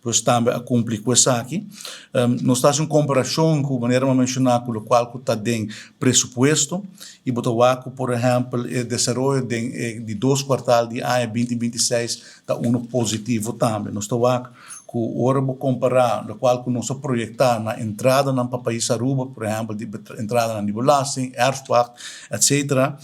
Pues tambe a cumpli cu esaki. Nos ta haci un comparacion cu manera mi a menciona cu locual cu ta den presupuesto y bo ta wak cu por ehempel e desaroyo den e di dos cuartal di aña 2026 ta uno positivo tambe. Nos ta wak cu ora bo compara locual cu nos a proyecta na entradanan pa pais Aruba, por ehempel di entradanan di belasting, erfpacht, etcetera,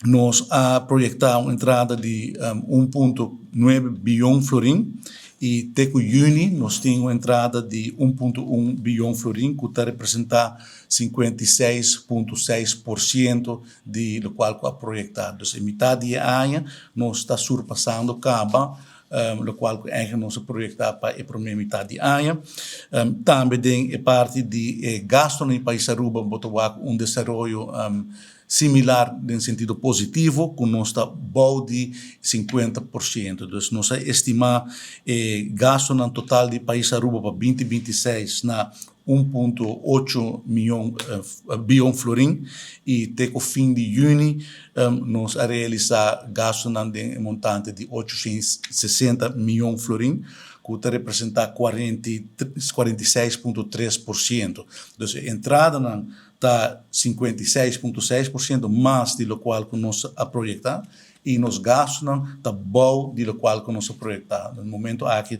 nos a proyecta un entrada di 1.9 biyon florin y te cu juni nos tin un entrada di 1.1 biyon florin cu ta representa 56.6% di locual cu a proyecta. Dus e mitad di e aña nos ta surpasando caba locual cu eigenlijk nos a proyecta pa e prome mitad di aña. Tambe den e parti di e gastonan di pais Aruba bo ta wak un desaroyo similar den sentido positivo cu nos ta bou di 50%. Dus nos a estima e gastonan total di pais Aruba pa 2026 na 1.8 miyon biyon florin y te cu fin di juni nos a realisa gastonan den e montante di 860 miyon florin cu ta representa 46.3%. Dus e entradanan ta 56.6% mas di locual cu nos a proyecta y nos gastonan ta bou di locual cu nos a proyecta. Na momento aki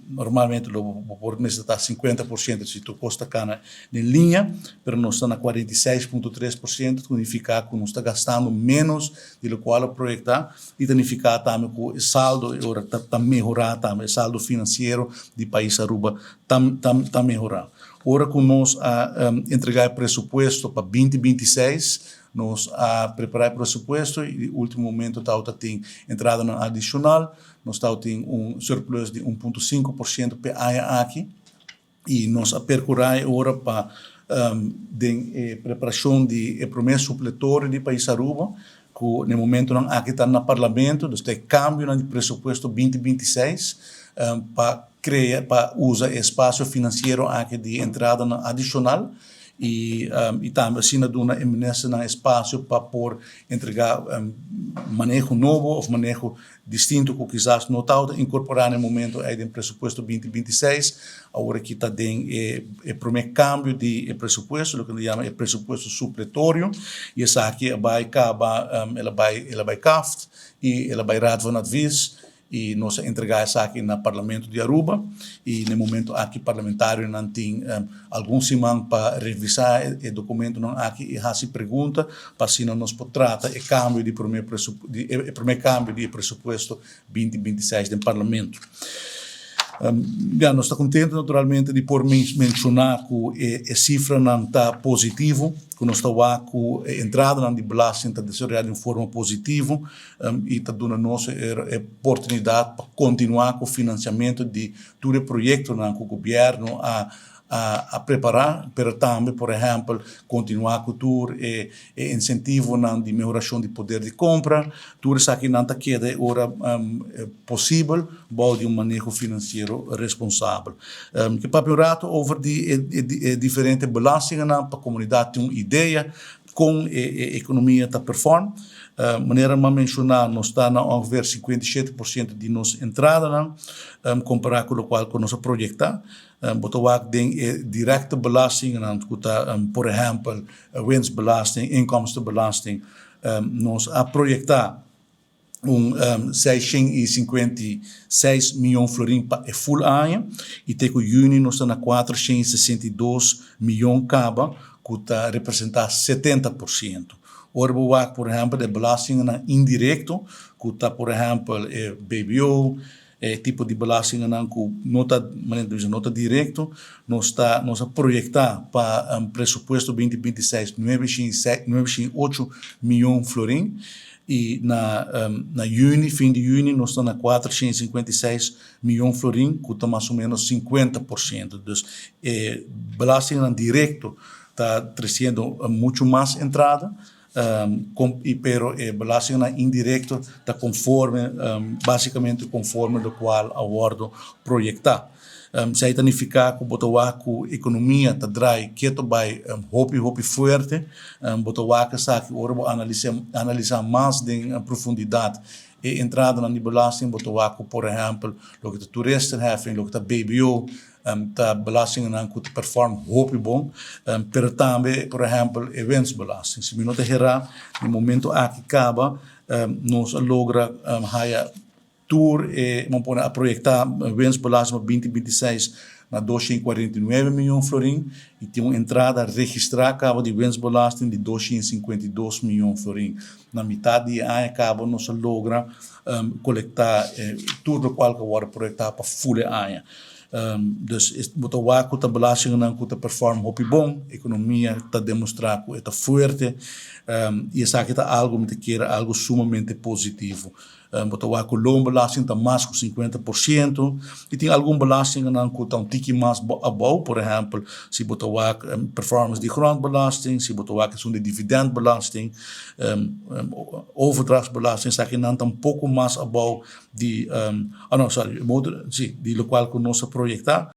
normalmente lo bo por mester ta 50% si tur cos ta cana den liña, pero nos ta na 46.3%, cu nifica cu nos ta gastando menos di locual a proyecta y ta nifica tambe cu e saldo e ora ta mehora tambe, e saldo financiero di pais Aruba ta mehora. Ora cu nos a entrega e presupuesto pa 2026, nos a prepara e presupuesto y di ultimo momento tawata tin entradanan adicional. Nos tawatin un surplus di 1.5% p'e aña aki y nos a percura e ora pa den e preparacion di e prome supletorio di pais Aruba cu n'e momentonan aki ta na Parlamento, dus ta e cambionan di presupuesto 2026 pa crea, pa usa e espacio financiero aki di entradanan adicional y tambe asina duna e ministernan espacio pa por entrega maneho nobo of maneho distinto cu kisas no tabata incorpora na e momento ey den presupuesto 2026. Awor aki ta den e prome cambio di e presupuesto, loke nan ta yama e presupuesto supletorio, y esaki a bay caba, el a bay el a bay CAFT y el a bay Raad van Advies y nos a entrega esaki na Parlamento di Aruba y na e momento aki parlamentarionan tin algun siman pa revisa e documentonan aki y haci pregunta pa asina nos por trata e cambio di prome e prome cambio di e presupuesto 2026 den Parlamento. Ya, nos ta contento naturalmente di por menciona cu e cifranan ta positivo, cu nos ta wak cu e entradanan di belasting ta desaroya di un forma positivo y ta duna nos e oportunidad pa continua cu financiamento di tur e proyectonan cu gobierno a a prepara, pero tambe por ehempel continua cu tur e incentivonan di mehoracion di poder di compra, tur esakinan ta keda e ora posibel bou di un maneho financiero responsabel. Mi ke papia un rato over di e diferente belastingennan pa comunidad tin un idea con e economia ta perform. Manera mi a menciona nos ta na ongeveer 57% di nos entradanan compara cu locual cu nos a proyecta. Bo ta wak den e directe belastingennan cu ta por ehempel winstbelasting, inkomstenbelasting. Nos a proyecta un 656 miyon florin pa e full aña y te cu juni nos ta na 462 miyon caba cu ta representa 70%. Ora bo wak por ehempel e belastingennan indirecto cu ta por ehempel e BBO, e tipo di belastingennan cu no ta, manera ta bisa, no ta directo, nos ta, nos a proyecta pa presupuesto 2026 908 miyon florin y na na juni, fin di juni nos ta na 456 miyon florin cu ta mas o menos 50%. Dus e belastingennan directo ta treciendo mucho mas entrada. Y pero e belastingnan indirecto ta conforme, basicamente conforme locual a wordo proyecta. Esey ta nifica cu bo ta wak cu economia ta draai keto bay hopi hopi fuerte. Bo ta wak esaki ora bo analisa mas den profundidad. E entradanan di belasting, bo ta wak ku, por ehèmpel, loke ta toeristenheffing, loke ta BBO, ta belastingnan ku ta perform hopi bon, pero tambe, por ehèmpel, e winstbelasting. Si mi no ta herá, na e momento aki kaba nos a logra haya tur e, bo pone, a proyektá winstbelasting pa 2026 na 249 mion florin i tin un entrada registrá kaba di winstbelasting di 252 mion florin. Na mitar di aña kaba nos a logra kolektá tur lokual ku a wòrdu proyektá pa full aña. Dus bo ta wak ku ta belastingnan ku ta perform hopi bon, ekonomia ta demostrá ku e ta fuerte i esaki ta algu, mi ta kere, algu sumamente positivo. Bo ta wak ku loonbelasting ta mas ku 50% i tin algun belastingnan ku ta un tiki mas abou, por ehèmpel, si bo ta wak performance di grondbelasting, si bo ta wak esun di dividendbelasting, overdrachtsbelasting, esakinan ta un poko mas abou di, oh no, sorry, motor, si, di lokual ku nos a proyektá.